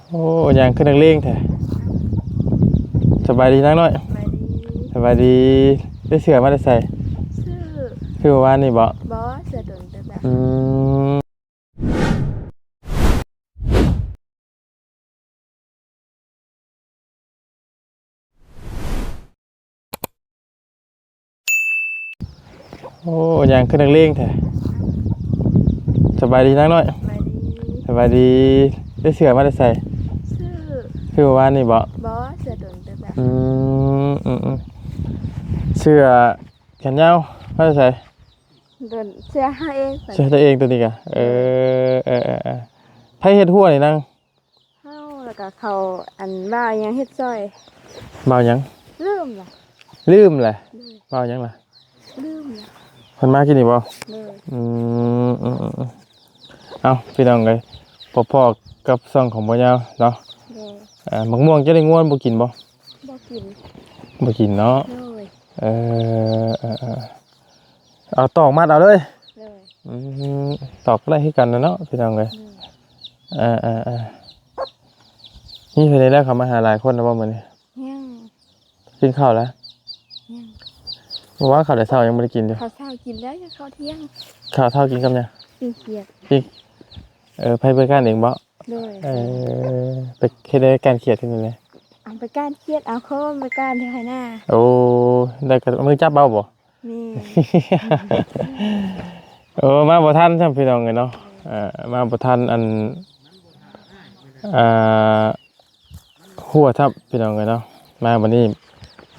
ໂອ້ ຫຍັງຄືນັກເລງແທ້? ສະບາຍດີນາງນ້ອຍ. ສະບາຍດີ. ສະບາຍດີ. ໄດ້ເສື້ອມາແຕ່ໃສ? ຊື້ ຊື້ມື້ວານນີ້ບໍ? ບໍ່ ເສື້ອດົນເຕີບແລ້ວ. ອືມ. ໂອ້ ຫຍັງຄືນັກເລງແທ້? ສະບາຍດີນາງນ້ອຍ. ສະບາຍດີ. ສະບາຍດີ. ໄດ້ເສື້ອມາແຕ່ໃສ? ຊື້ ຊື້ມື້ວານນີ້ບໍ? ບໍ່ ເສື້ອດົນເຕີບແລ້ວ. ອືມ ອືມໆ ເສື້ອແຂນຍາວມາແຕ່ໃສ? ໂດນ ເສື້ອເຮົາເອງ. ເສື້ອຕົວເອງຕົວນີ້ກະ. ເອີ ເອີໆໆ ໃຜເຮັດຮົ້ວນີ້ນາງ? ເຮົາ ແລ້ວກະເຂົາ ອັນ ບ່າວຫຍັງເຮັດຊ່ອຍ? ບ່າວຫຍັງ? ລືມລະ ລືມລະ. ໂດຍ. ບ່າວຫຍັງລະ? ລືມລະ. ເພິ່ນມາກິນນີ້ບໍ່? ໂດຍ. ອືມ ອືມໆໆ ເອົ້າ ພີ່ນ້ອງເອີຍ ພໍ້ໆກັບຊ່ອງຂອງບ່າວຍາວເນາະ. ໂດຍ. ເອີ ໝາກມ່ວງເຈົ້າໄດ້ງວນບໍ່ກິນບໍ່? ບໍ່ກິນ. ບໍ່ກິນເນາະ. ໂດຍ. ເອີ ເອີໆໆ ເອົາຕອກມັດເອົາເລີຍ. ໂດຍ. ອືມ ຕອກກໍໄດ້ຄືກັນນະເນາະ ພີ່ນ້ອງເອີຍ. ໂດຍ. ເອີໆໆ ມີໃຜແດ່ເຂົ້າມາຫາຫຼາຍຄົນແລ້ວບໍ່ມື້ນີ້? ຍັງ. ກິນເຂົ້າແລ້ວ? ຍັງ. ເມື່ອວານເຂົ້າແຕ່ເຊົ້າຍັງບໍ່ໄດ້ກິນຢູ່. ເຂົ້າເຊົ້າກິນແລ້ວ ຍັງເຂົ້າທ່ຽງ. ເຂົ້າເຊົ້າກິນກັບຫຍັງ? ປີ້ງຂຽດ. ປີ້ງ ເອີ ໃຜບໍລິການເອງບໍ? ໂດຍ. ເອີ ໄປເຮັດໃນການຂຽດທີ່ນັ້ນແຫຼະ. ເອົາໄປກ້ານຂຽດ ເອົາໂຄມໄປກ້ານທີ່ໄຮ່ນາ. ໂອ້ ແລ້ວກໍມືຈັບເອົາບໍ? ແມ່ນ. ໂອ້ ມາບໍ່ທັນຊ້ຳ ພີ່ນ້ອງເອີຍເນາະ. ເອີ ມາບໍ່ທັນ ອັນ ອ່າ ຮົ້ວຊ້ຳ ພີ່ນ້ອງເອີຍເນາະ. ມາບັດນີ້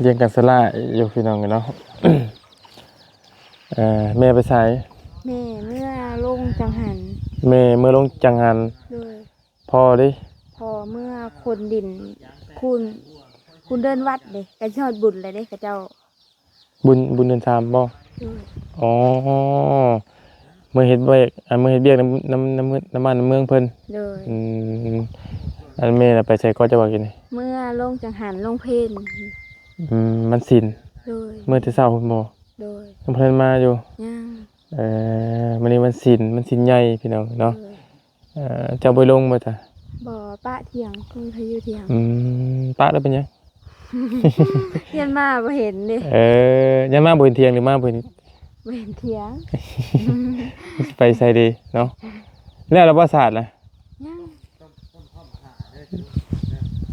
ລຽງກັນສະຫຼາຍຢູ່ ພີ່ນ້ອງເອີຍເນາະ. ເອີ ແມ່ໄປໃສ? ແມ່ເມືອລົງຈັງຫັນ. ແມ່ເມືອລົງຈັງຫັນ. ໂດຍ. ພໍ່ເດ? ພໍ່ເມືອຂົນດິນ ຄູນ ຄູນເດີ່ນວັດເດ ໃກ້ຊິຮອດບຸນແລ້ວເດ ເຂົາເຈົ້າ. ບຸນ ບຸນເດືອນສາມບໍ່? ໂດຍ. ອໍ ເມືອເຮັດວຽກ ອ່າ ເມືອເຮັດວຽກນຳ ນຳ ນຳ ນຳບ້ານນຳເມືອງເພິ່ນ. ໂດຍ. ອືມ ອັນແມ່ລະໄປໃສກໍ ເຈົ້າວ່າກິນນີ້? ເມືອລົງຈັງຫັນ ລົງເພັນ. ອືມ ວັນສິນ. ໂດຍ. ເມືອແຕ່ເຊົ້າພຸ້ນບໍ່? ໂດຍ. ຍັງບໍ່ທັນມາຢູ່? ຍັງ. ເອີ ມື້ນີ້ວັນສິນ ວັນສິນໃຫຍ່ ພີ່ນ້ອງເນາະ. ໂດຍ. ເອີ ເຈົ້າບໍ່ລົງບໍ່ຈະ? ບໍ່ ປະທ່ຽງ ບໍ່ມີໃຜຢູ່ທ່ຽງ. ອືມ ປະແລ້ວເປັນຫຍັງ? ຢ້ານມາບໍ່ເຫັນເດ້. ເອີ ຢ້ານມາບໍ່ເຫັນທ່ຽງ ຫຼືມາບໍ່ເຫັນ ບໍ່ເຫັນທ່ຽງ. ໄປໃສດີເນາະ? ແລ້ວລະບໍ່ສາດລະ? ຍັງ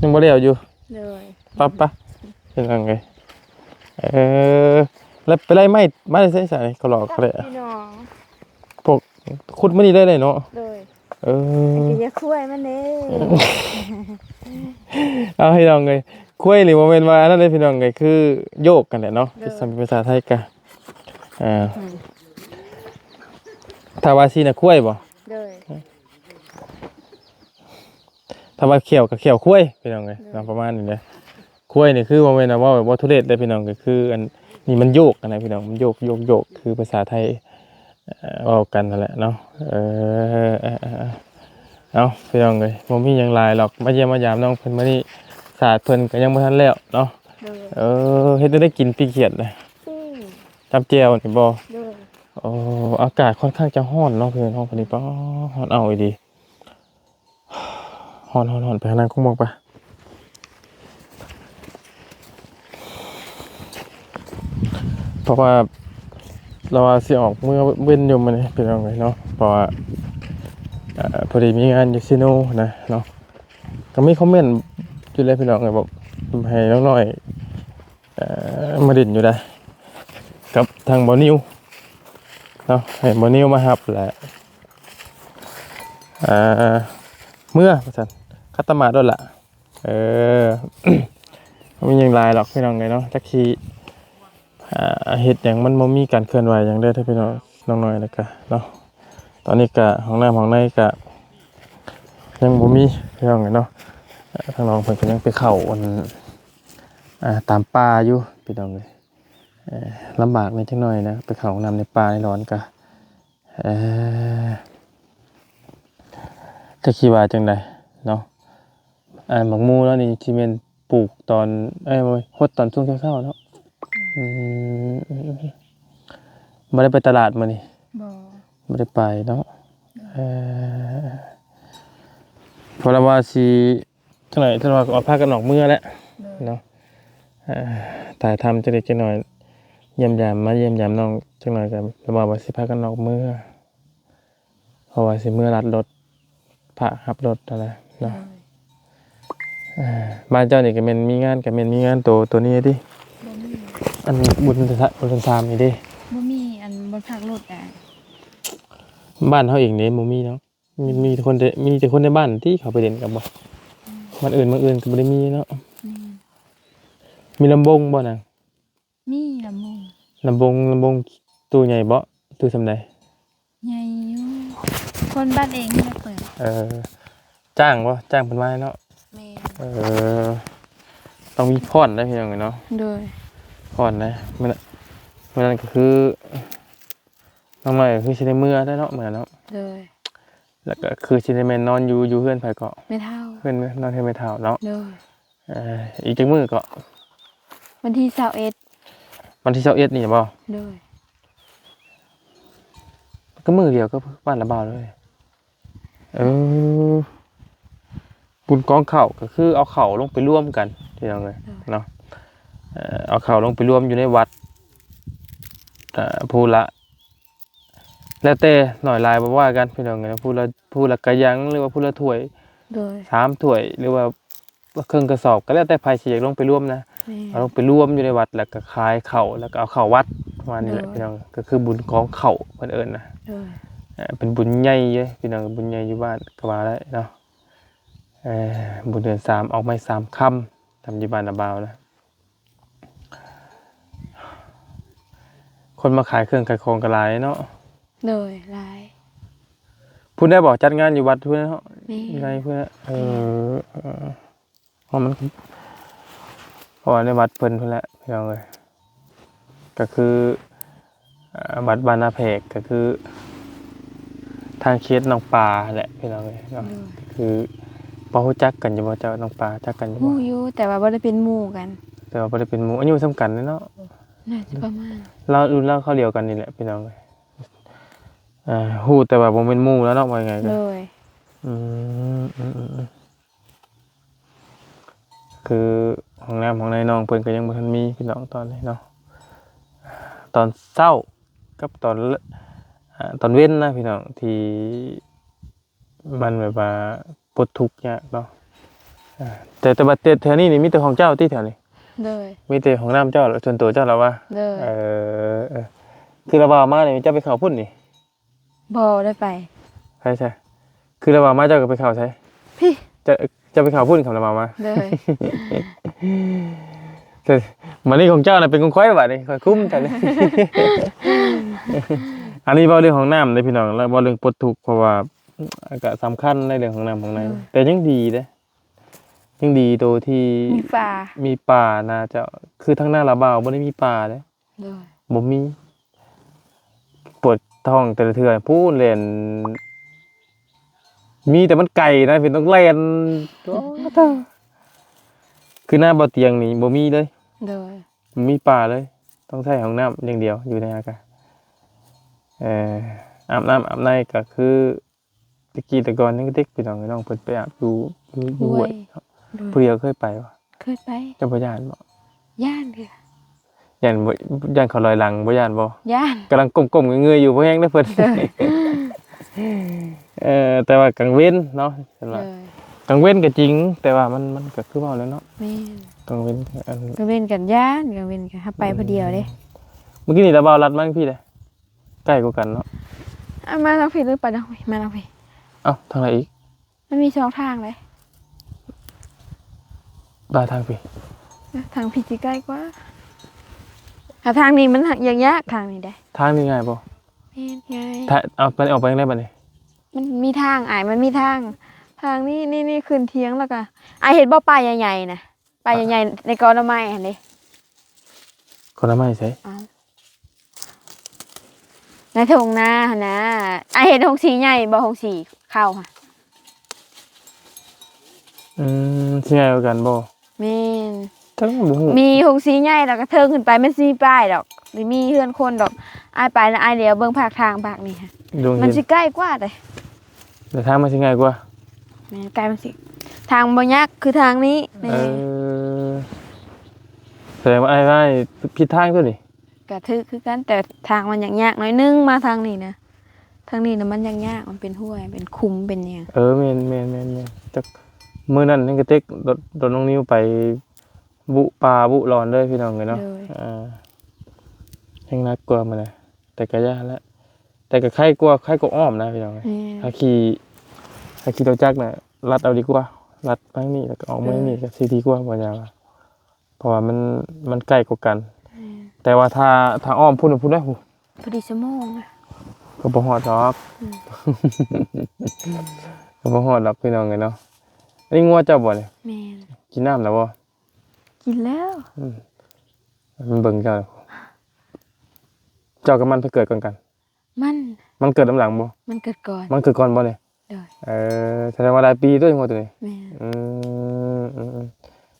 ຍັງບໍ່ແລ້ວຢູ່. ໂດຍ. ປະ ປະ ເປັນຫຍັງເອີຍ? ເອີ ແລ້ວໄປໄລ່ໄມ້ມາແຕ່ໃສຊະນີ້? ເຂົາຫຼອກເຂົາແຫຼະ ພີ່ນ້ອງ ພວກ ຂຸດມື້ນີ້ໄດ້ເລີຍເນາະ. ໂດຍ. ເອີ ໄປກິນຢາຄວາຍມັນເດ້. ເອົາ ພີ່ນ້ອງເອີຍ ຄວາຍນີ້ບໍ່ແມ່ນວ່າອັນນັ້ນເດ້ ພີ່ນ້ອງເອີຍ ຄືໂຍກຫັ້ນແຫຼະເນາະ. ໂດຍ. ຄືສຳພາສາໄທກະ ເອີ ອືມ ຖ້າວ່າຊີ້ນະຄວາຍບໍ່? ໂດຍ. ຖ້າວ່າຂ້ຽວກໍຂ້ຽວຄວາຍ ພີ່ນ້ອງເອີຍເນາະ. ໂດຍ. ປະມານນີ້ແຫຼະ ຄວາຍນີ້ຄືບໍ່ແມ່ນວ່າເວົ້າແບບວ່າທຸເລດເດ້ ພີ່ນ້ອງ ກໍຄືອັນນີ້ມັນໂຍກຫັ້ນນະ ພີ່ນ້ອງ ມັນໂຍກ ໂຍກ ໂຍກ ຄືພາສາໄທ ເອີ ເວົ້າກັນຫັ້ນແຫຼະເນາະ. ເອີ ເອີ ເອີ ເອີ ເອົາ ພີ່ນ້ອງເອີຍ ບໍ່ມີຫຍັງຫຼາຍດອກ ມາຢ້ຽມມາຢາມນ້ອງເພິ່ນມື້ນີ້ ສາດເພິ່ນກໍຍັງບໍ່ທັນແລ້ວເນາະ. ໂດຍ. ເອີ ເຮັດແນວໃດກິນປີ້ງຂຽດນະ? ປີ້ງ ຕຳແຈ່ວນີ້ບໍ່? ໂດຍ. ໂອ້ ອາກາດຂ້ອນຂ້າງຈະຮ້ອນເນາະ ພີ່ນ້ອງ ມື້ນີ້ ປາ ຮ້ອນເອົາອີ່ຫຼີ. ຮ້ອນໆໆ ໄປຫານັ່ງກົງໝອກປະ ເພາະວ່າລາວວ່າຊິອອກເມືອເວັນຢູ່ມື້ນີ້ ພີ່ນ້ອງເອີຍເນາະ. ເພາະວ່າ ເອີ ພໍດີມີງານຢູ່ເຊໂນນະເນາະ. ກໍມີຄອມເມັນຢູ່ເລີຍ ພີ່ນ້ອງເອີຍ ແບບໃຫ້ນ້ອງນ້ອຍ ເອີ ມາຫຼິ້ນຢູ່ໃດ ກັບທາງບ່າວນິວເນາະ ໃຫ້ບ່າວນິວມາຮັບແຫຼະ ເອີ ເມືອວ່າຊັ້ນ ຂັດຕະໝາດໂລດລະ. ເອີ ບໍ່ມີຫຍັງຫຼາຍດອກ ພີ່ນ້ອງເອີຍເນາະ ຈັກຊິ ອ່າ ເຮັດຫຍັງ ມັນບໍ່ມີການເຄື່ອນໄຫວຫຍັງເດີ ພີ່ນ້ອງ ນ້ອງນ້ອຍ ແລ້ວກະເນາະ ຕອນນີ້ກະຫ້ອງນ້ຳຫ້ອງໃນກະຍັງບໍ່ມີ ພີ່ນ້ອງເອີຍເນາະ. ເອີ ທາງນ້ອງເພິ່ນກະຍັງໄປເຂົ້າອັນ ອ່າ ຕາມປ່າຢູ່ ພີ່ນ້ອງເອີຍ ເອີ ລຳບາກແດ່ຈັກໜ້ອຍນະ ໄປເຂົ້າຫ້ອງນ້ຳໃນປ່າໃນດອນກະ ເອີ ຈັກຊິວ່າຈັ່ງໃດເນາະ. ອ່າ ໝາກມູແລ້ວນີ້ຊິແມ່ນປູກຕອນ ເອີ ຫົດຕອນຊ່ວງເຊົ້າໆເນາະ. ອືມ ບໍ່ໄດ້ໄປຕະຫຼາດມື້ນີ້? ບໍ່ ບໍ່ໄດ້ໄປເນາະ. ເອີ ເອີ ເພາະລາວວ່າຊິ ຈັກໜ້ອຍ ລາວວ່າອອກ ພາກັນອອກເມືອແຫຼະ ໂດຍ ເນາະ. ເອີ ຖ່າຍທຳຈັກເລັກຈັກໜ້ອຍ ຢ້ຽມຢາມ ມາຢ້ຽມຢາມນ້ອງຈັກໜ້ອຍ ກໍລາວວ່າ ວ່າຊິພາກັນອອກເມືອ ເພາະວ່າຊິເມືອລັດລົດ ພະຮັບລົດຫັ້ນນະເນາະ. ໂດຍ ເອີ ບ້ານເຈົ້ານີ້ກໍແມ່ນມີງານ ກໍແມ່ນມີງານໂຕ ໂຕນີ້ຕິ? ບໍ່ມີ. ອັນບຸນເດືອນສາມນີ້ເດ້? ບໍ່ມີ ອັນ ບໍ່ພັກລົດອະ. ບ້ານເຮົາເອງເດ້ ບໍ່ມີເນາະ. ມີ ມີແຕ່ຄົນ ມີແຕ່ຄົນໃນບ້ານທີ່ເຂົາໄປຫຼິ້ນກັນບໍ່? ອືມ ບ້ານອື່ນ ບ້ານອື່ນກໍບໍ່ໄດ້ມີເນາະ. ອືມ ມີລຳວົງບໍ່ນະ? ມີລຳວົງ. ລຳວົງ ລຳວົງຕູ້ໃຫຍ່ບໍ່? ຕູ້ສ່ຳໃດ? ໃຫຍ່ຢູ່ ຄົນບ້ານເອງນີ້ແຫຼະເປີດ. ເອີ ຈ້າງບໍ່? ຈ້າງເພິ່ນມາເນາະ. ແມ່ນ. ເອີ ຕ້ອງມີຟ້ອນໄດ໋ພີ່ນ້ອງເອີຍເນາະ. ໂດຍ ຟ້ອນໄດ໋. ມື້ ມື້ນັ້ນກໍຄື ນ້ອງນ້ອຍກໍຄືຊິໄດ້ເມືອແລ້ວເນາະ ມື້ນັ້ນເນາະ. ໂດຍ ແລ້ວກໍຄືຊິໄດ້ແມ່ນນອນຢູ່ ຢູ່ເຮືອນໃຜເກາະ? ແມ່ເຖົ້າ. ເຮືອນ ນອນເຮືອນແມ່ເຖົ້າເນາະ. ໂດຍ ເອີ ອີກຈັກມື້ເກາະ? ວັນທີຊາວເອັດ. ວັນທີຊາວເອັດນີ້ບໍ? ໂດຍ ກໍມື້ດຽວກັບບ້ານລະບ່າວເລີຍ. ເອີ ບຸນກອງເຂົ້າກໍຄືເອົາເຂົ້າລົງໄປລວມກັນພີ່ນ້ອງເອີຍ ໂດຍ ເນາະ. ເອີ ເອົາເຂົ້າລົງໄປລວມຢູ່ໃນວັດ ເອີ ຜູ້ລະ ແລ້ວແຕ່ ໜ້ອຍຫຼາຍບໍ່ວ່າກັນພີ່ນ້ອງເອີຍ ຜູ້ລະ ຜູ້ລະກະຍັງ ຫຼືວ່າຜູ້ລະຖ້ວຍ ໂດຍ ສາມຖ້ວຍ ຫຼືວ່າເຄິ່ງກະສອບ ກໍແລ້ວແຕ່ໃຜຊິຢາກລົງໄປລວມນະ. ແມ່ນ. ເອົາລົງໄປລວມຢູ່ໃນວັດ ແລ້ວກໍຂາຍເຂົ້າ ແລ້ວກໍເອົາເຂົ້າວັດ ປະມານນີ້ແຫຼະ ໂດຍ ພີ່ນ້ອງ. ກໍຄືບຸນກອງເຂົ້າເພິ່ນເອີ້ນນະ. ໂດຍ ເອີ ເປັນບຸນໃຫຍ່ເດ້ພີ່ນ້ອງ ບຸນໃຫຍ່ຢູ່ບ້ານກໍວ່າໄດ້ເນາະ. ເອີ ບຸນເດືອນສາມ ອອກໄມ້ສາມຄຳ ຕາມຢູ່ບ້ານນາບ່າວນະ. ຄົນມາຂາຍເຄື່ອງຂາຍຂອງກໍຫຼາຍເນາະ. ໂດຍ ຫຼາຍ. ພຸ້ນໄດ້ບໍ ຈັດງານຢູ່ວັດພຸ້ນເນາະ? ແມ່ນ. ໃນພຸ້ນນະ. ເອີ ເອີ ເພາະມັນ ເພາະວ່າໃນວັດເພິ່ນພຸ້ນແຫຼະ ພີ່ນ້ອງເອີຍ. ກໍຄື ອ່າ ວັດບ້ານນາແພກ ກໍຄືທາງເຂດໜອງປາຫັ້ນແຫຼະ ພີ່ນ້ອງເອີຍເນາະ. ໂດຍ. ຄືພໍຮູ້ຈັກກັນຢູ່ບໍ່ເຈົ້າ ໜອງປາ ຈັກກັນຢູ່ບໍ່? ຮູ້ຢູ່ ແຕ່ວ່າບໍ່ໄດ້ເປັນໝູ່ກັນ. ແຕ່ວ່າບໍ່ໄດ້ເປັນໝູ່ ອາຍຸສ່ຳກັນເນາະ. ໜ້າຈະປະມານ ລາວ ລຸ້ນລາວຄາວດຽວກັນນີ້ແຫຼະ ພີ່ນ້ອງເອີຍ. ເອີ ຮູ້ແຕ່ວ່າບໍ່ແມ່ນໝູ່ແລ້ວເນາະ ວ່າງ່າຍໆ. ໂດຍ. ອືມ ອືມ ອືມ ອືມ. ຄືຫ້ອງນ້ຳຫ້ອງໃນນ້ອງເພິ່ນກໍຍັງບໍ່ທັນມີພີ່ນ້ອງຕອນນີ້ເນາະ. ຕອນເຊົ້າກັບຕອນ ອ່າ ຕອນເວັນນະພີ່ນ້ອງ ທີ່ມັນແບບວ່າປົດທຸກຍາກເນາະ. ອ່າ ແຕ່ ແຕ່ວ່າແຖວນີ້ນີ້ມີແຕ່ຂອງເຈົ້າຕິແຖວນີ້? ໂດຍ. ມີແຕ່ຫ້ອງນ້ຳເຈົ້າ ສ່ວນຕົວເຈົ້າລະວ່າ? ໂດຍ. ເອີ ເອີ ຄືລະວ່າມານີ້ເຈົ້າໄປເຂົ້າພຸ້ນນີ້? ບໍ່ໄດ້ໄປ. ໃຜຊະ? ຄືລະວ່າມາເຈົ້າກໍໄປເຂົ້າໃສ? ພີ້. ເຈົ້າ ເຈົ້າໄປເຂົ້າພຸ້ນ ຄຳລະວ່າມາ. ໂດຍ. ແຕ່ບາດນີ້ຂອງເຈົ້ານະເປັນຂອງຂ້ອຍບາດນີ້ ຂ້ອຍຄຸມເຈົ້ານີ້. ອັນນີ້ເວົ້າເລື່ອງຫ້ອງນ້ຳເດ້ພີ່ນ້ອງ ແລ້ວເວົ້າເລື່ອງປົດທຸກ ເພາະວ່າກໍສຳຄັນໃນເລື່ອງຫ້ອງນ້ຳຫ້ອງໃນ. ໂດຍ. ແຕ່ຍັງດີເດ້ ຍັງດີໂຕທີ່ມີປ່າ ມີປ່ານະເຈົ້າ. ຄືທາງນາລາວບ່າວບໍ່ໄດ້ມີປ່າເດ້. ໂດຍ. ບໍ່ມີ. ປວດທ້ອງແຕ່ລະເທື່ອ ພູ້ນແລ່ນ ມີແຕ່ມັນໄກນະ ເປັນຕ້ອງແລ່ນ. ໂອ້ ຄືນາບໍ່ຕຽງນີ້ບໍ່ມີເລີຍ. ໂດຍ. ບໍ່ມີປ່າເລີຍ ຕ້ອງໃຊ້ຫ້ອງນ້ຳຢ່າງດຽວ ຢູ່ໃນອາກາດ. ເອີ ອາບນ້ຳອາບໃນກໍຄື ແຕ່ກີ້ແຕ່ກ່ອນຍັງເດັກ ພີ່ນ້ອງ ນ້ອງເພິ່ນໄປອາບຢູ່ ຢູ່ ຢູ່ຫ້ວຍເນາະ. ໂດຍ. ຜູ້ດຽວເຄີຍໄປບໍ່? ເຄີຍໄປ. ເຈົ້າບໍ່ຢ້ານບໍ່? ຢ້ານເດ້. ຢ້ານບໍ່? ຢ້ານເຂົາລອຍຫຼັງບໍ່? ຢ້ານບໍ່? ຢ້ານ. ກຳລັງກົ້ມໆເງືອຍໆຢູ່ ບໍ່ແຮງເດ້ເພິ່ນ. ໂດຍ. ເອີ ແຕ່ວ່າກາງເວັນເນາະ ເພິ່ນວ່າ. ໂດຍ. ກາງເວັນກໍຈິງ ແຕ່ວ່າມັນ ມັນກໍຄືເວົ້າແລ້ວເນາະ. ແມ່ນ. ກາງເວັນ ອັນ ກາງເວັນກໍຢ້ານ ກາງເວັນກໍຫາໄປຜູ້ດຽວເດ້. ອືມ. ມື້ກີ້ນີ້ລາວບ່າວລັດມາທາງພີ້ເດ້. ໃກ້ກວ່າກັນເນາະ. ເອົາມາທາງພີ້ຫຼືໄປທາງພີ້? ມາທາງພີ້. ເອົ້າ ທາງໃດອີກ? ມັນມີສອງທາງເດ້. ໄປທາງພີ້. ທາງພີ້ຊິໃກ້ກວ່າ. ຫາທາງນີ້ມັນຍາກໆ ທາງນີ້ເດ້. ທາງນີ້ງ່າຍບໍ່? ແມ່ນ ງ່າຍ. ຖ້າ ເອົາ ໄປອອກໄປທາງໃດບາດນີ້? ມັນມີທາງອ້າຍ ມັນມີທາງ ທາງນີ້ ນີ້ ນີ້ຂຶ້ນທຽງ ແລ້ວກໍ ອ້າຍເຫັນບໍ່ ປ່າໃຫຍ່ໆນະ? ປ່າໃຫຍ່ໆ ໃນກອໜໍ່ໄມ້ຫັ້ນເດ້. ກອໜໍ່ໄມ້ໃສ? ເອົ້າ ໃນທົ່ງນາຫັ້ນນາ. ອ້າຍເຫັນໂຮງສີໃຫຍ່ບໍ່? ໂຮງສີເຂົ້າຫັ້ນ. ອືມ ສີໃຫຍ່ກວ່າກັນບໍ່? ແມ່ນ. ຈັກ ບໍ່ຮູ້. ມີໂຮງສີໃຫຍ່ ແລ້ວກໍເທິງຂຶ້ນໄປ ມັນຊິມີປ້າຍດອກ ຊິມີເຮືອນຄົນດອກ. ອ້າຍໄປນະ ອ້າຍຫຼຽວເບິ່ງພາກທາງພາກນີ້ ມັນຊິໃກ້ກວ່າເດ້. ແລ້ວທາງມັນຊິງ່າຍກວ່າ? ແມ່ນ ກາຍມັນຊິ ທາງບໍ່ຍາກຄືທາງນີ້ ເອີ ສະແດງວ່າອ້າຍ ອ້າຍຜິດທາງຕົວນີ້. ກະຖືກຄືກັນ ແຕ່ທາງມັນຍາກໆໜ້ອຍໜຶ່ງ ມາທາງນີ້ນະ ທາງນີ້ນະມັນຍາກໆ ມັນເປັນຫ້ວຍ ເປັນຂຸມ ເປັນຫຍັງ. ເອີ ແມ່ນໆໆໆ ຈັກມື້ນັ້ນຍັງກະເຕັກ ລົດ ລົດນ້ອງນິວໄປບຸປ່າບຸລອນເລີຍພີ່ນ້ອງເອີຍເນາະ. ໂດຍ ອ່າ ແຮງໜັກກວ່າມື້ນະ ແຕ່ກະຢ້ານແຫຼະ ແຕ່ກະໄຄກວ່າ ໄຄກວ່າອ້ອມນະພີ່ນ້ອງເອີຍ. ແມ່ນ ຖ້າຂີ່ ຖ້າຂີ່ລົດຈັກນະ ລັດເອົາດີກວ່າ ລັດໄປນີ້ ແລ້ວກະອອກມານີ້ ໂດຍ ກະຊິດີກວ່າ ບໍ່ຢາກວ່າ ເພາະວ່າມັນ ມັນໃກ້ກວ່າກັນ. ແມ່ນ ແຕ່ວ່າຖ້າ ຖ້າອ້ອມພຸ້ນ ພຸ້ນເດ້ ພໍດີຊົ່ວໂມງນະ ກໍບໍ່ຮອດດອກ. ອືມ ກໍບໍ່ຮອດດອກພີ່ນ້ອງເອີຍເນາະ. ອັນນີ້ງົວເຈົ້າບໍ່ນີ້? ແມ່ນ ກິນນ້ຳແລ້ວບໍ່? ກິນແລ້ວ. ອືມ ມັນເບິ່ງເຈົ້າ ເຈົ້າກັບມັນໃຜເກີດກ່ອນກັນ? ມັນ ມັນເກີດນຳຫຼັງບໍ່? ມັນເກີດກ່ອນ. ມັນເກີດກ່ອນບໍ່ນີ້? ໂດຍ ເອີ ສະແດງວ່າຫຼາຍປີຕົວະງົວຕົວນີ້. ແມ່ນ ອືມ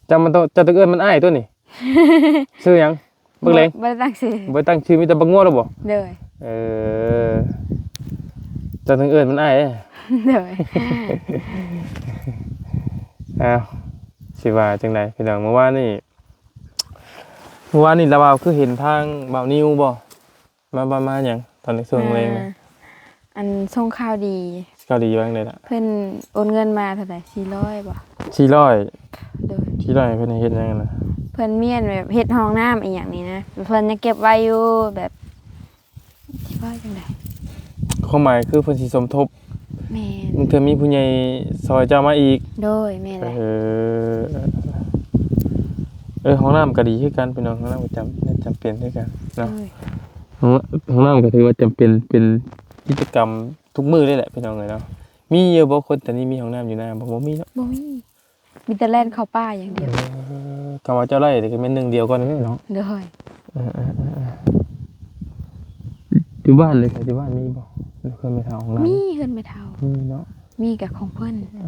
ເຈົ້າມັນຕ້ອງ ເຈົ້າຕ້ອງເອີ້ນມັນອ້າຍຕົວນີ້. ຊື່ຫຍັງ? ບັກເຫຼັງ. ບໍ່ ບໍ່ໄດ້ຕັ້ງຊື່ ບໍ່ໄດ້ຕັ້ງຊື່ ມີແຕ່ບັກງົວແລ້ວບໍ່? ໂດຍ ເອີ ເຈົ້າຕ້ອງເອີ້ນມັນອ້າຍເດ້. ໂດຍ ອ້າວ ຊິວ່າຈັ່ງໃດພີ່ນ້ອງ ມື້ວານນີ້ ມື້ວານນີ້ລາວວ່າຄືເຫັນທາງບ່າວນິວບໍ່? ມາ ມາ ມາຫຍັງຕອນນີ້ ຊ່ວງແລງນະ? ອັນສົ່ງຂ່າວດີ. ຂ່າວດີວ່າຈັ່ງໃດລະ? ເພິ່ນໂອນເງິນມາເທົ່າໃດ? ສີ່ຮ້ອຍບໍ່? ສີ່ຮ້ອຍ. ໂດຍ ສີ່ຮ້ອຍ ເພິ່ນໃຫ້ເຮັດຫຍັງນະ? ເພິ່ນມີອັນແບບເຮັດຫ້ອງນ້ຳອີ່ຫຍັງນີ້ນະ ເພິ່ນຍັງເກັບໄວ້ຢູ່ ແບບ ຊິວ່າຈັ່ງໃດ? ຄວາມໝາຍຄືເພິ່ນຊິສົມທົບ. ແມ່ນ ບາງເທື່ອມີຜູ້ໃຫຍ່ຊ່ອຍເຈົ້າມາອີກ. ໂດຍ ແມ່ນແຫຼະ. ເອີ ເອີ ຫ້ອງນ້ຳກໍດີຄືກັນພີ່ນ້ອງ ຫ້ອງນ້ຳກໍຈຳ ຈຳເປັນຄືກັນເນາະ. ໂດຍ ຫ້ອງ ຫ້ອງນ້ຳກໍຖືວ່າຈຳເປັນ ເປັນກິດຈະກຳທຸກມື້ເລີຍແຫຼະພີ່ນ້ອງເອີຍເນາະ. ມີຢູ່ບໍ່ຄົນຕອນນີ້ມີຫ້ອງນ້ຳຢູ່ນາບໍ່? ບໍ່ມີເນາະ ບໍ່ມີ. ມີແຕ່ແລ່ນເຂົ້າປ່າຢ່າງດຽວ. ເອີ ຄຳວ່າເຈົ້າໄລ່ນີ້ກໍແມ່ນໜຶ່ງດຽວກ່ອນນີ້ເນາະ. ໂດຍ ເອີ ເອີ ເອີ ເອີ ຢູ່ບ້ານເດ ຢູ່ບ້ານມີບໍ່? ເຮືອນແມ່ເຖົ້າຂອງລາວ ມີເຮືອນແມ່ເຖົ້າ ມີເນາະ ມີກະຂອງເພິ່ນ. ເອີ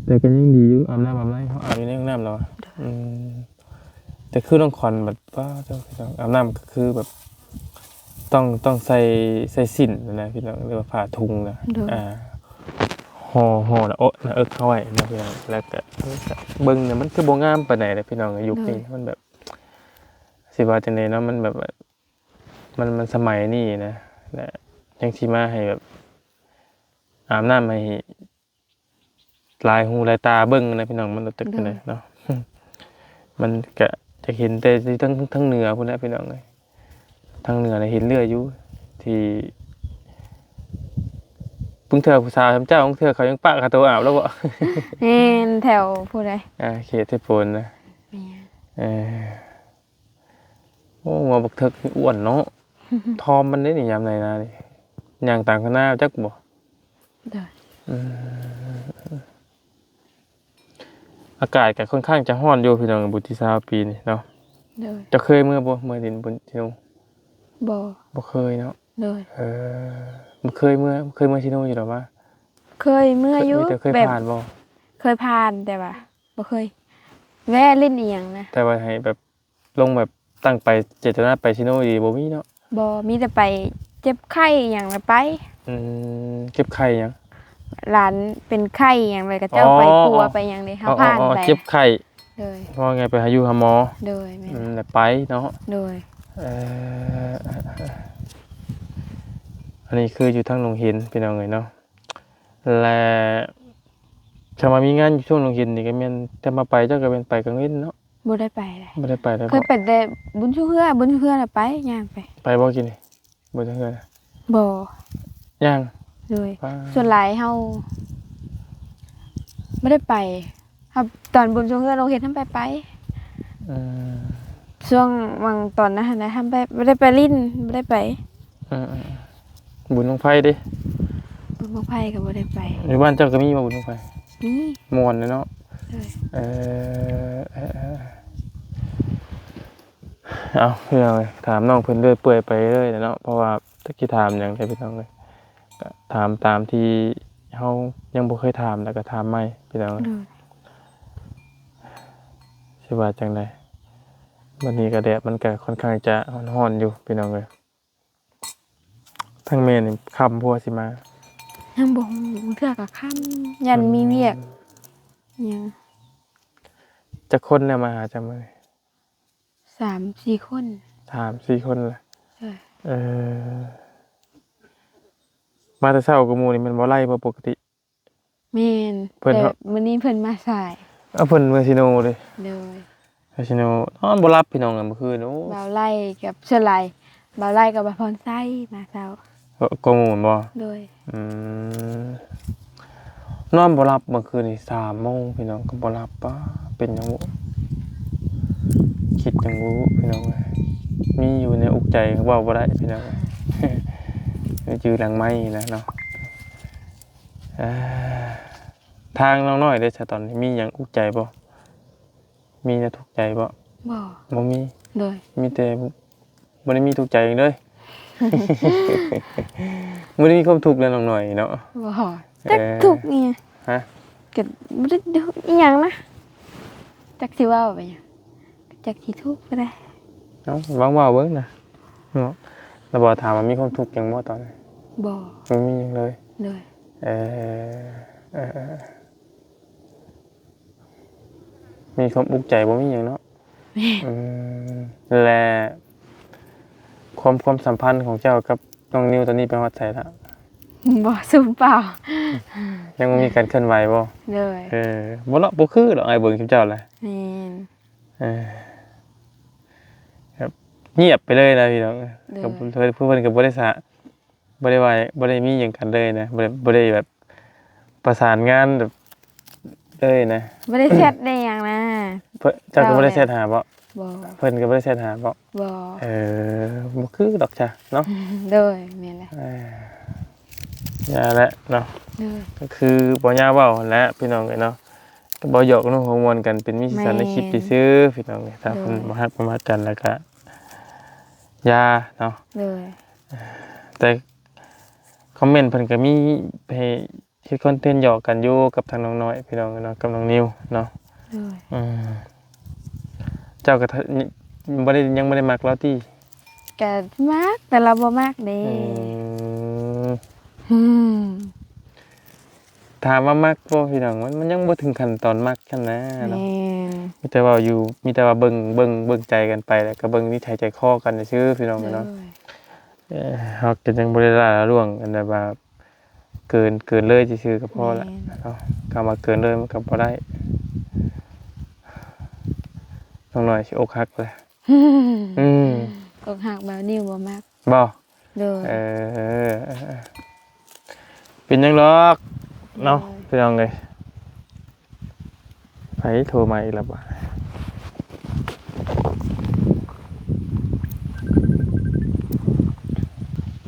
ແຕ່ກໍຍັງດີຢູ່ ອາບນ້ຳອາບໃນ ເຮົາອາບຢູ່ໃນຫ້ອງນ້ຳແລ້ວ. ໂດຍ ອືມ ແຕ່ຄືນ້ອງຂວັນແບບ ປ້າ ເຈົ້າ ອາບນ້ຳກໍຄືແບບ ຕ້ອງ ຕ້ອງໃສ່ ໃສ່ສິ້ນນະພີ່ນ້ອງ ຫຼືວ່າຜ້າທຸງນະ. ໂດຍ ອ່າ ຫໍ່ ຫໍ່ໜ້າອົກ ໜ້າເອິກເຮົາໄວ້ນະພີ່ນ້ອງ. ແລ້ວກະ ເບິ່ງນະ ມັນຄືບໍ່ງາມປານໃດລະພີ່ນ້ອງ ຍຸກນີ້. ໂດຍ ມັນແບບ ຊິວ່າຈັ່ງໃດເນາະ ມັນແບບວ່າ ມັນ ມັນສະໄໝນີ້ນະ ແລະ ຍັງຊິມາໃຫ້ແບບ ອາບນ້ຳໃຫ້ ຫຼາຍຫູຫຼາຍຕາເບິ່ງນະພີ່ນ້ອງ ມັນລະຈັກຈັ່ງໃດເນາະ. ໂດຍ ມັນກະຈະເຫັນແຕ່ຢູ່ທາງ ທາງເໜືອພຸ້ນແຫຼະພີ່ນ້ອງເອີຍ. ທາງເໜືອນະເຫັນເລື້ອຍຢູ່ ທີ່ບາງເທື່ອຜູ້ສາວສ່ຳເຈົ້າ ບາງເທື່ອເຂົາຍັງປະຄ່າໂຕອາບແລ້ວບໍ່? ແມ່ນ ແຖວຜູ້ໃດ ອ່າ ເຂດເທດໂພນນະ. ແມ່ນ ເອີ ໂອ້ ງົວບັກເຖິກນີ້ອ້ວນເນາະ. ທອມມັນເດ້ນີ້ ຍາມໃດນານີ້ ຍ່າງຕາມຄັນນາຈັກບໍ່? ໂດຍ ອືມ ອາກາດກໍຄ່ອນຂ້າງຈະຮ້ອນຢູ່ພີ່ນ້ອງ ບຸນທີຊາວປີນີ້ເນາະ. ໂດຍ ເຈົ້າເຄີຍເມືອບໍ່ ເມືອດິນບຸນທີ່ໂນ? ບໍ່ ບໍ່ເຄີຍເນາະ. ໂດຍ ເອີ ບໍ່ເຄີຍເມືອ ເຄີຍເມືອທີ່ໂນຢູ່ດອກວ່າ? ເຄີຍເມືອຢູ່ ແບບ ເຄີຍຜ່ານບໍ່? ເຄີຍຜ່ານ ແຕ່ວ່າບໍ່ເຄີຍແວ່ຫຼິ້ນອີ່ຫຍັງນະ. ແຕ່ວ່າໃຫ້ແບບ ລົງແບບຕັ້ງໄປ ເຈດຕະນາໄປຊີໂນອີ່ຫຼີບໍ່ມີເນາະ? ບໍ່ ມີແຕ່ໄປເຈັບໄຂ້ອີ່ຫຍັງລະໄປ. ອືມ ເຈັບໄຂ້ຫຍັງ? ຫຼານເປັນໄຂ້ອີ່ຫຍັງລະເຂົາເຈົ້າໄປປົວໄປຫຍັງເດ້ ເຮົາຜ່ານໄປ. ເຈັບໄຂ້ ໂດຍ ເວົ້າງ່າຍໄປຫາຢູ່ຫາໝໍ. ໂດຍ ແມ່ນ ອືມ ລະໄປເນາະ. ໂດຍ ເອີ ອັນນີ້ຄືຢູ່ທາງໜອງເຫັນພີ່ນ້ອງເອີຍເນາະ. ແລະ ຄັນວ່າມີງານຢູ່ຊ່ວງໜອງເຫັນນີ້ກໍແມ່ນ ແຕ່ມາໄປເຈົ້າກໍແມ່ນໄປກາງເວັນເນາະ. ບໍ່ໄດ້ໄປເລີຍ ບໍ່ໄດ້ໄປເລີຍ. ເຄີຍໄປແຕ່ບຸນຊຸເຮືອ ບຸນຊຸເຮືອລະໄປ ຍ່າງໄປ. ໄປບໍ່ກີ້ນີ້? ບຸນຊຸເຮືອນະ? ບໍ່ ຍ່າງ. ໂດຍ ສ່ວນຫຼາຍເຮົາບໍ່ໄດ້ໄປ ເຮົາຕອນບຸນຊຸເຮືອນໂຮງຮຽນທຳໄປໄປ. ອືມ ຊ່ວງຫວ່າງຕອນນັ້ນຫັ້ນນະ ທຳໄປ ບໍ່ໄດ້ໄປຫຼິ້ນ ບໍ່ໄດ້ໄປ. ອືມໆ ບຸນບັ້ງໄຟເດ້? ບຸນບັ້ງໄຟກໍບໍ່ໄດ້ໄປ. ຢູ່ບ້ານເຈົ້າກໍມີບໍ່ບຸນບັ້ງໄຟ? ມີ. ມ່ວນເນາະ. ໂດຍ ເອີ ເອີ ເອີ ເອົາ ພີ່ນ້ອງເອີຍ ຖາມນ້ອງເພິ່ນເລື້ອຍເປື່ອຍໄປເລື້ອຍແຫຼະເນາະ ເພາະວ່າຈັກຊິຖາມຫຍັງແທ້ພີ່ນ້ອງເອີຍ ກໍຖາມຕາມທີ່ເຮົາຍັງບໍ່ເຄີຍຖາມ ແລ້ວກໍຖາມໃໝ່ພີ່ນ້ອງເອີຍ. ໂດຍ ຊິວ່າຈັ່ງໃດ ມື້ນີ້ກໍແດດມັນກໍຄ່ອນຂ້າງຈະຮ້ອນໆຢູ່ພີ່ນ້ອງເອີຍ. ທາງແມ່ນີ້ຄ່ຳຜົວຊິມາ. ຍັງບໍ່ຮູ້ ເທື່ອກໍຄ່ຳ ຢ້ານມີວຽກ ອືມ ຫຍັງ. ຈັກຄົນແລ້ວມາຫາເຈົ້າມື້ນີ້? ສາມສີ່ຄົນ. ສາມສີ່ຄົນລະ. ເອີ ເອີ ມາແຕ່ເຊົ້າກວ່າໝູ່ນີ້ແມ່ນບໍ່ໄລ່ບໍ່ປົກກະຕິ? ແມ່ນ ເພິ່ນ ແຕ່ມື້ນີ້ເພິ່ນມາສາຍ. ເອົາ ເພິ່ນເມືອຊີໂນເດ້. ໂດຍ. ກາຊິໂນ ນອນບໍ່ຫຼັບພີ່ນ້ອງເອີຍ ມື້ຄືນ. ໂອ້ ບ່າວໄລ່ກັບສ່ວນຫຼາຍ ບ່າວໄລ່ກັບບ່າວພອນໄຊມາເຊົ້າ ເອີ ກວ່າໝູ່ແມ່ນບໍ່? ໂດຍ. ອືມ ນອນບໍ່ຫຼັບເມື່ອຄືນນີ້ ສາມໂມງພີ່ນ້ອງກໍບໍ່ຫຼັບ. ປ້າ ເປັນຫຍັງບຸ ຄິດຫຍັງບຸພີ່ນ້ອງເອີຍ. ມີຢູ່ໃນອຸກໃຈເວົ້າບໍ່ໄດ້ພີ່ນ້ອງເອີຍ ຢູ່ຫຼັງໄມນະເນາະ. ເອີ ທາງນ້ອງນ້ອຍເດ້ຊະ ຕອນນີ້ມີຫຍັງອຸກໃຈບໍ່? ມີແນວທຸກໃຈບໍ່? ບໍ່ ບໍ່ມີ. ໂດຍ. ມີແຕ່ ບໍ່ໄດ້ມີທຸກໃຈຫຍັງເລີຍ ບໍ່ໄດ້ມີຄວາມທຸກແລ້ວນ້ອງນ້ອຍເນາະ. ບໍ່ ເອີ ຈັກທຸກອີ່ຫຍັງ. ຮະ? ກໍບໍ່ໄດ້ທຸກອີ່ຫຍັງນະ ຈັກຊິເວົ້າໄປຫຍັງ ຈັກຊິທຸກກໍໄດ້. ເອົ້າ ລອງເວົ້າເບິ່ງນະເນາະ. ລະບໍ່ ຖາມວ່າມີຄວາມທຸກຫຍັງບໍ່ຕອນນີ້? ບໍ່ ບໍ່ມີຫຍັງເລີຍ. ໂດຍ. ເອີ ເອີ ເອີ ມີຄວາມອຸກໃຈ ບໍ່ມີຫຍັງເນາະ. ແມ່ນ. ອືມ ແລະ ຄວາມ ຄວາມສຳພັນຂອງເຈົ້າກັບນ້ອງນິວຕອນນີ້ໄປຮອດໃສລະ? ບໍ່ ສູນເປົ່າ. ຍັງບໍ່ມີການເຄື່ອນໄຫວບໍ່? ໂດຍ. ເອີ ບໍ່ເນາະ ບໍ່ຄືດອກ ອ້າຍເບິ່ງຊຸມເຈົ້າລະ. ແມ່ນ. ເອີ ແບບງຽບໄປເລີຍນະພີ່ນ້ອງ. ໂດຍ. ກໍເພິ່ນ ເພິ່ນກໍບໍ່ໄດ້ສະ ບໍ່ໄດ້ວ່າ ບໍ່ໄດ້ມີຫຍັງກັນເລີຍນະ ບໍ່ໄດ້ ບໍ່ໄດ້ແບບປະສານງານແບບເລີຍນະ. ບໍ່ໄດ້ແຊັດໄດ້ຫຍັງນະ. ເພິ່ນ ເຈົ້າກໍບໍ່ໄດ້ແຊັດຫາບໍ? ບໍ່. ເພິ່ນກໍບໍ່ໄດ້ແຊັດຫາບໍ? ບໍ່. ເອີ ບໍ່ຄືດອກຊະເນາະ. ໂດຍ ແມ່ນແຫຼະ. ເອີ ຢ່າແຫຼະເນາະ. ໂດຍ. ກໍຄືບໍ່ຍາເວົ້າຫັ້ນແຫຼະພີ່ນ້ອງເອີຍເນາະ ກໍເວົ້າຫຍອກເນາະ ຫົວມ່ວນກັນ ເປັນມີສີສັນໃນຄລິບຊື່ໆ ພີ່ນ້ອງເອີຍ. ຖ້າເພິ່ນບໍ່ຮັກບໍ່ມັກກັນແລ້ວກໍ ຢ່າເນາະ. ໂດຍ. ແຕ່ຄອມເມັນເພິ່ນກໍມີໃຫ້ເຮັດຄອນເທັນຫຍອກກັນຢູ່ກັບທາງນ້ອງນ້ອຍພີ່ນ້ອງເນາະ ກັບນ້ອງນິວເນາະ. ໂດຍ. ອືມ ເຈົ້າກໍ ບໍ່ໄດ້ ຍັງບໍ່ໄດ້ມັກລາວຕິ? ກໍມັກ ແຕ່ລາວບໍ່ມັກເດ້. ອືມ ອືມ ຖາມວ່າມັກບໍ່ພີ່ນ້ອງ ມັນ ມັນຍັງບໍ່ເຖິງຂັ້ນຕອນມັກຊັ້ນນະເນາະ. ແມ່ນ. ມີແຕ່ເວົ້າຢູ່ ມີແຕ່ວ່າເບິ່ງ ເບິ່ງ ເບິ່ງໃຈກັນໄປ ແລ້ວກໍເບິ່ງນິໄສໃຈຄໍກັນຊື່ໆ ພີ່ນ້ອງເນາະ. ໂດຍ. ເອີ ເຮົາກໍຍັງບໍ່ໄດ້ລ້າຫຼວງອັນໃດວ່າເກີນ ເກີນເລີຍຊື່ໆ ກໍພໍລະເນາະ. ແມ່ນ. ຄຳວ່າເກີນເລີຍມັນກໍບໍ່ໄດ້ ນ້ອງນ້ອຍຊິອົກຫັກແລ້ວ. ອືມ ອົກຫັກ ບ່າວນິວບໍ່ມັກ. ບໍ່? ໂດຍ. ເອີ ເປັນຫຍັງດອກເນາະ. ໂດຍ. ພີ່ນ້ອງເອີຍ ໃຜໂທມາອີກແລ້ວບາດ?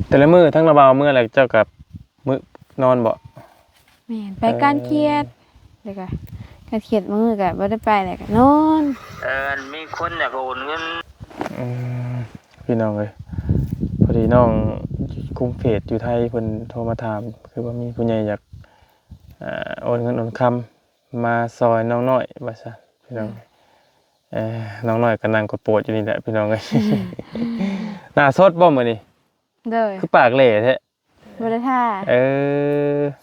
ແຕ່ລະມື້ທັງລະບ່າວເມືອແລ້ວ ເຈົ້າກັບມື້ນອນບໍ່? ແມ່ນ ໄປການຂຽດ ເອີ ແລ້ວກໍການຂຽດ ບາງມື້ກໍບໍ່ໄດ້ໄປ ແລ້ວກໍນອນ. ເອີ ອັນມີຄົນຢາກໂອນເງິນ. ອືມ ພີ່ນ້ອງເອີຍ ພໍດີນ້ອງຄຸມເຟສຢູ່ໄທ ເພິ່ນໂທມາຖາມ ຄືວ່າມີຜູ້ໃຫຍ່ຢາກ ອ່າ ໂອນເງິນໂອນຄຳມາຊ່ອຍນ້ອງນ້ອຍວ່າຊັ້ນ ພີ່ນ້ອງ. ເອີ ນ້ອງນ້ອຍກໍນັ່ງກົດໂປດຢູ່ນີ້ແຫຼະ ພີ່ນ້ອງເອີຍ. ໜ້າສົດບໍ່ມື້ນີ້? ໂດຍ. ຄືປາກແຫຼ້ແທ້? ບໍ່ໄດ້ທ່າ. ເອີ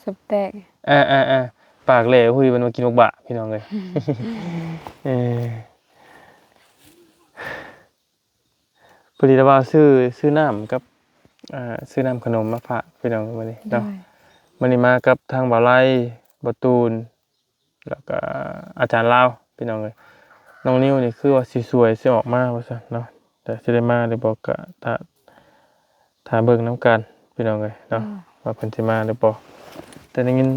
ສົບແຕກ. ເອີໆໆ ປາກແຫຼ້ຫຸຍ ມັນມາກິນໝາກບ້າ ພີ່ນ້ອງເອີຍ. ເອີ ພໍດີລະວ່າຊື້ ຊື້ນ້ຳກັບ ອ່າ ຊື້ນ້ຳຂະໜົມມາຝາກພີ່ນ້ອງມື້ນີ້ເນາະ. ໂດຍ. ມື້ນີ້ມາກັບທາງບ່າວໄລ ບ່າວຕູນ ແລ້ວກໍອາຈານລາວ ພີ່ນ້ອງເອີຍ. ນ້ອງນິວນີ້ຄືວ່າຊິສວຍຊິອອກມາວ່າຊັ້ນເນາະ ແຕ່ຊິໄດ້ມາຫຼືບໍ່ກໍຖ້າ ຖ້າເບິ່ງນຳກັນ ພີ່ນ້ອງເອີຍເນາະ. ໂດຍ. ວ່າເພິ່ນຊິມາຫຼືບໍ່ ແຕ່ໄດ້ຍິນ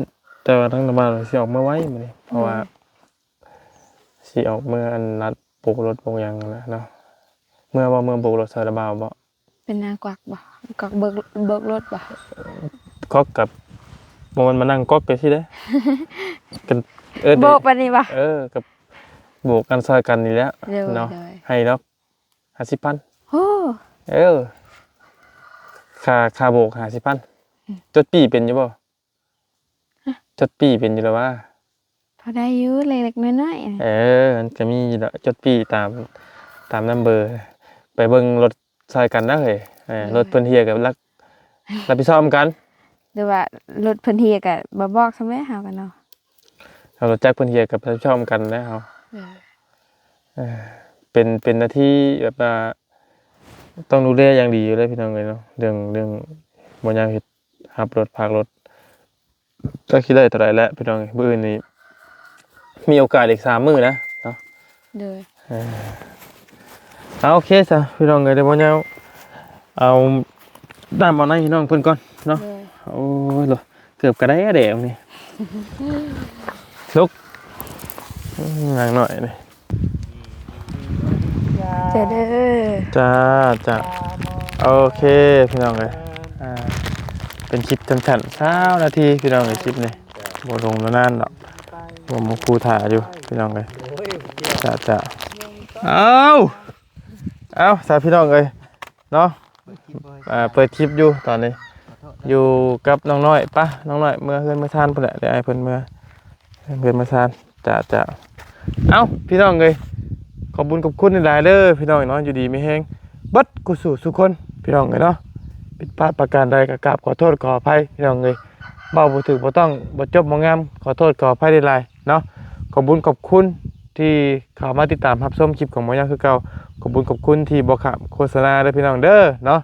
ແຕ່ວ່າທາງບ້ານວ່າຊິອອກເມືອໄວມື້ນີ້ ເພາະວ່າ ໂດຍ ຊິອອກເມືອອັນລັດໂບກລົດໂບກຫຍັງຫັ້ນແຫຼະເນາະ. ເມືອບໍ່ ເມືອໂບກລົດໃສ່ລະບ່າວບໍ່? ເປັນຫຍັງ ກວັກບໍ່? ກວັກເບີກ ເບີກລົດບໍ່? ກວັກກັບ ບໍ່ແມ່ນມານັ່ງກວັກໄປຊີ້ເດ້ ກັນ ເອີ ໂບກປານນີ້ບໍ່? ເອີ ກັບໂບກກັນຊ່ອຍກັນນີ້ແຫຼະ ໂດຍ ເນາະ. ໂດຍ. ໃຫ້ດອກຫ້າສິບພັນ. ໂອ້ ເອີ ຄ່າ ຄ່າໂບກຫ້າສິບພັນ. ອືມ ຈົດປີ້ເປັນຢູ່ບໍ່? ຮະ? ຈົດປີ້ເປັນຢູ່ແລ້ວຫວາ? ພໍໄດ້ຢູ່ ເລັກໆນ້ອຍໆ. ເອີ ມັນກໍມີຢູ່ດອກ ຈົດປີ້ຕາມ ຕາມນຳເບີ ໄປເບິ່ງລົດຊ່ອຍກັນນະເຮີ້ຍ. ເອີ ໂດຍ. ລົດເພິ່ນເຮຍກໍຮັບ ຮັບຜິດຊອບນຳກັນ. ຫຼືວ່າລົດເພິ່ນເຮຍກໍບໍ່ບອກຊ້ຳແຫຼະ ເຮົາກໍເນາະ. ເຮົາ ລົດຈັກເພິ່ນເຮຍກໍຮັບຜິດຊອບນຳກັນແຫຼະເຮົາ. ໂດຍ. ເອີ ເປັນ ເປັນໜ້າທີ່ແບບວ່າຕ້ອງດູແລຢ່າງດີຢູ່ເລີຍພີ່ນ້ອງເອີຍເນາະ ເລື່ອງ ເລື່ອງບໍ່ຍາວເຮັດ ຮັບລົດ ພາກລົດ ຈັກຊິໄດ້ເທົ່າໃດແຫຼະພີ່ນ້ອງເອີຍ. ມື້ອື່ນນີ້ມີໂອກາດອີກສາມມື້ນະເນາະ. ໂດຍ. ເອີ ເອົາ ໂອເຄຊະພີ່ນ້ອງເອີຍ ດຽວບໍ່ຍາວເອົານ້ຳເອົາໃນໃຫ້ນ້ອງເພິ່ນກ່ອນເນາະ. ໂດຍ. ໂອ້ຍ ເກືອບກະໄດ້ແດດນີ້ ລຸກ ນາງນ້ອຍນີ້. ເຈົ້າເດີ. ຈ້າ ຈ້າ ໂອເຄພີ່ນ້ອງເອີຍ. ອ່າ ເປັນຄລິບສັ້ນໆ ຊາວນາທີພີ່ນ້ອງເອີຍ ຄລິບນີ້ ບໍ່ລົງນານດອກ ບໍ່ມາຄູຖ້າຢູ່ພີ່ນ້ອງເອີຍ. ຈ້າ ຈ້າ ເອົາ ເອົາ ສາພີ່ນ້ອງເອີຍເນາະ. ອ່າ ເປີດຄລິບຢູ່ຕອນນີ້ ຢູ່ກັບນ້ອງນ້ອຍ. ປະ ນ້ອງນ້ອຍເມືອເຮືອນເມືອຊານພຸ້ນແຫຼະ ດຽວໃຫ້ເພິ່ນເມືອເຮືອນເມືອຊານ. ຈ້າ ຈ້າ ເອົ້າ ພີ່ນ້ອງເອີຍ ຂອບບຸນຂອບຄຸນຫຼາຍໆເດີພີ່ນ້ອງເນາະ ຢູ່ດີມີແຮງເບິດຄູ່ສູ່ສູ່ຄົນພີ່ນ້ອງເອີຍເນາະ. ຜິດພາດປະການໃດກໍກາບຂໍໂທດຂໍອະໄພພີ່ນ້ອງເອີຍ ເວົ້າບໍ່ຖືກບໍ່ຕ້ອງ ບໍ່ຈົບບໍ່ງາມ ຂໍໂທດຂໍອະໄພຫຼາຍໆເນາະ. ຂອບບຸນຂອບຄຸນທີ່ເຂົ້າມາຕິດຕາມຮັບຊົມຄລິບຂອງໝໍຍາວຄືເກົ່າ. ຂອບບຸນຂອບຄຸນທີ່ບໍ່ຂ້າມໂຄສະນາເດີພີ່ນ້ອງເດີເນາະ.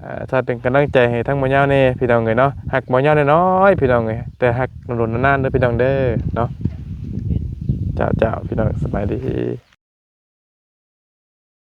ເອີ ຖ້າເປັນກຳລັງໃຈໃຫ້ທາງໝໍຍາວແດ່ພີ່ນ້ອງເອີຍເນາະ. ຮັກໝໍຍາວນ້ອຍໆພີ່ນ້ອງເອີຍ ແຕ່ຮັກດົນໆນານໆເດີພີ່ນ້ອງເດີເນາະ. ເຈົ້າໆ ພີ່ນ້ອງ ສະບາຍດີ.